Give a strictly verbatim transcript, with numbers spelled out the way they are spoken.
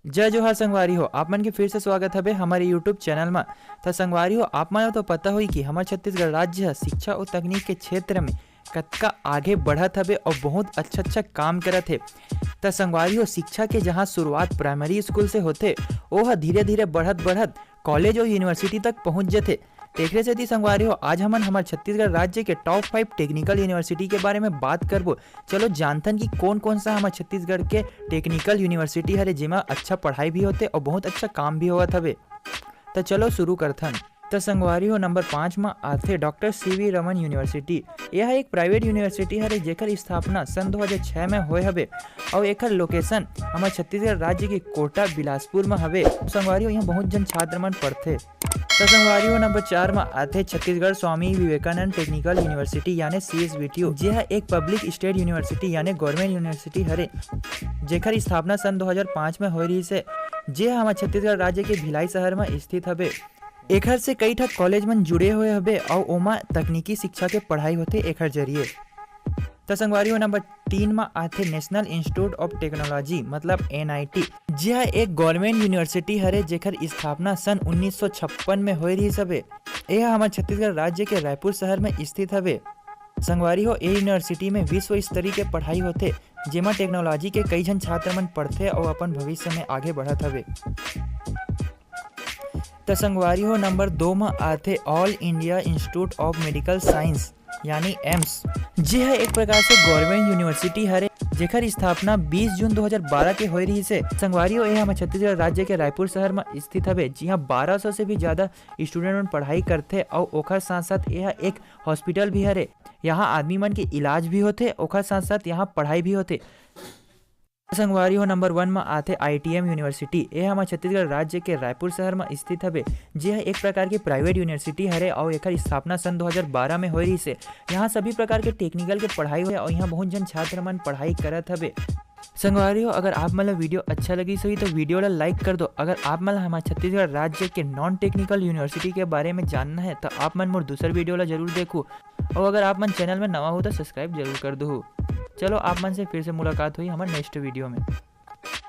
जय जोहार संगवारी हो, आप मन के फिर से स्वागत हवे हमर YouTube चैनल म। त संगवारी हो, आप मन ल तो पता होही कि हमर छत्तीसगढ़ राज्य ह शिक्षा अउ तकनीक के क्षेत्र में कतका आगे बढ़त हवे अउ बहुत अच्छा-अच्छा काम करत हे। त संगवारी हो, शिक्षा के जहाँ शुरुआत प्राइमरी स्कूल से होथे, ओह धीरे-धीरे बढ़त-बढ़त कॉलेज अउ यूनिवर्सिटी तक पहुँच जथे। तेखरे सेती संगवारी हो, आज हमन हमर छत्तीसगढ़ राज्य के टॉप फाइव टेक्निकल यूनिवर्सिटी के बारे में बात करबो। चलो जानथन कि कोन-कोन सा हमर छत्तीसगढ़ के टेक्निकल यूनिवर्सिटी हरे, जेमा अच्छा पढ़ाई भी होथे अउ बहुत अच्छा काम भी होवत हवे। त चलो शुरू करथन। त संगवारी हो, नंबर पाँच म आथे डॉक्टर सीवी रमन यूनिवर्सिटी। यह एक प्राइवेट यूनिवर्सिटी हरे, जेकर स्थापना सन दो हज़ार छह में होए हवे अउ एकर लोकेशन हमर छत्तीसगढ़ राज्य के कोटा बिलासपुर म हवे। संगवारी हो, यहाँ बहुत झन छात्र मन पढ़थे। त संगवारी हो, नंबर चार म आथे छत्तीसगढ़ स्वामी विवेकानंद टेक्निकल यूनिवर्सिटी यानी सीएसवीटीयू, जे ह एक पब्लिक स्टेट यूनिवर्सिटी यानी गवर्नमेंट यूनिवर्सिटी हरे, जेकर स्थापना सन दो हज़ार पाँच में होए रहिस हे, जे ह हमर छत्तीसगढ़ राज्य के भिलाई शहर म स्थित हवे। एखर से कई ठा कॉलेज मन जुड़े हुए हवे अउ ओमा तकनीकी शिक्षा के पढ़ाई होथे एखर जरिए। त संगवारी हो, नंबर तीन म आथे नेशनल इंस्टीट्यूट ऑफ टेक्नोलॉजी, मतलब एनआईटी, जे ह एक गवर्नमेंट यूनिवर्सिटी हरे, जेकर स्थापना सन उन्नीस सौ छप्पन में होए रहिस हवे। ए ह हमर छत्तीसगढ़ राज्य के रायपुर शहर में स्थित हवे। संगवारी हो, ए यूनिवर्सिटी में विश्व स्तरीय के पढ़ाई होथे, जेमा टेक्नोलॉजी के कई झन छात्र मन पढ़थे अउ अपन भविष्य में आगे बढ़त हवे। त संगवारी हो, नंबर दो म आथे all India institute of medical science यानी एम्स, जे ह एक प्रकार से गवर्नमेंट यूनिवर्सिटी हरे, जेकर स्थापना बीस जून दो हज़ार बारह के होए रहिस हे। संगवारी हो, ए ह हमर छत्तीसगढ़ राज्य के रायपुर शहर म स्थित हवे, जिहां बारह सौ से भी ज्यादा स्टूडेंट मन पढ़ाई करथे अउ ओखर साथ-साथ ए ह एक हॉस्पिटल भी हरे। यहाँ आदमी मन के इलाज भी होथे, ओखर साथ-साथ यहाँ पढ़ाई भी होथे। संगवारी हो, नंबर वन म आथे आईटीएम यूनिवर्सिटी। ए हमर छत्तीसगढ़ राज्य के रायपुर शहर म स्थित हवे, जे ह एक प्रकार के प्राइवेट यूनिवर्सिटी हरे अउ एखर स्थापना सन दो हज़ार बारह में होए रहिस हे। यहाँ सभी प्रकार के टेक्निकल के पढ़ाई होए अउ यहाँ बहुत झन छात्र मन पढ़ाई करत हवे। संगवारी हो, अगर आप मन ला वीडियो अच्छा लगिस होही तो वीडियो ला लाइक कर दो। अगर आप मन ला हमर छत्तीसगढ़ राज्य के नॉन टेक्निकल यूनिवर्सिटी के बारे में जानना है तो आप मन मोर दूसर वीडियो ला जरूर देखू। अउ अगर आप मन चैनल में नवा हो तो सब्सक्राइब जरूर कर दो। चलो, आप मन से फिर से मुलाकात होही हमर नेक्स्ट वीडियो में।